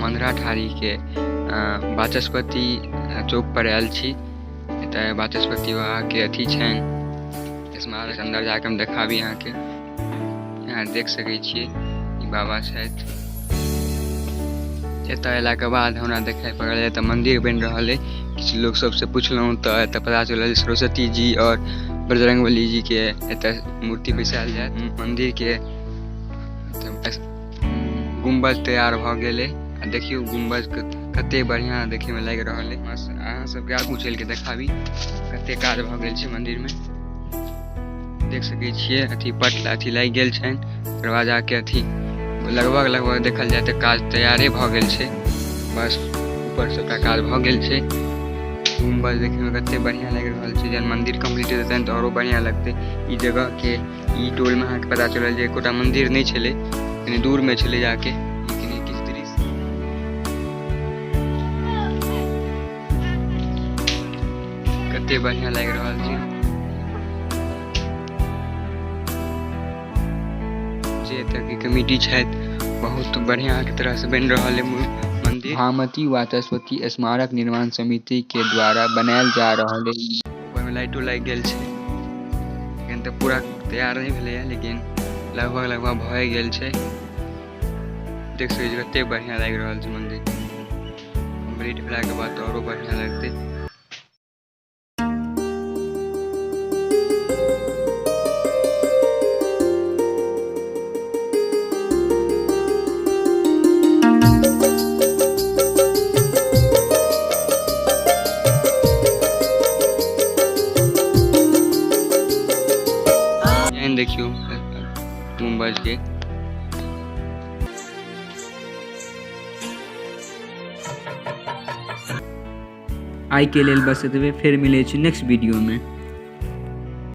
हम अंधराठाढ़ी के वाचस्पति चौक पर आयल छी। एतऽ वाचस्पति बाबा के अथी छनि स्मारक, अंदर जाके हम देखाबी अहाँके। यहाँ देख सकै छियै ई बाबा छथि। एतऽ अयलाके बाद हमरा देखाइ पड़ल एतऽ मंदिर बनि रहल अइ। किछु लोक सबसँ पुछलहुँ तऽ एतऽ पता चलल सरस्वती जी और बजरंगबली जी के एतऽ मूर्ति बैसायल जायत। मंदिर के गुम्बज तैयार भऽ गेलै आ देखियौ गुम्बज कते बढ़िया देखे में लागि रहल अइ। अहाँ सबके आगू चलि के देखाबी कते काज भऽ गेल छै मंदिर में। देख सकै छियै अथी पट अथी लागि गेल छनि दरवाजा के अथी लगभग लगभग देखल जाय तऽ काज तैयारे भऽ गेल छै, बस ऊपर सबटा काज भऽ गेल छै। गुम्बज देखे में कते बढ़िया लागि रहल छै। जहन मंदिर कम्प्लीट हेतै तऽ आरो बढ़िया लगतै। ई जगह के ई टोल में अहाँके पता चलल जे एकोटा मंदिर नहि छलै, कनि दूर में छलै जाके। लेकिन किछु दृश्य कते बढ़िया लागि रहल छै। जे एतऽ के कमिटी छथि बहुत बढ़िया के तरह से बनि रहल है मंदिर। भामती वाचस्पति स्मारक निर्माण समिति के द्वारा बनायल जा रहल है। ऊपर में लाइटो लागि गेल छै। एखन तऽ पूरा तैयार नहि भेलैया, लेकिन लगभग लगभग भए गेल छै। देख सकै छी कते बढ़िया लागि रहल छै मंदिर। कम्प्लीट भेलाके बाद तऽ आरो बढ़िया लगतै। देखियौ गुम्बज के। आइ के लेल बस एतबे, फेर मिलै छी नेक्स्ट वीडियो में।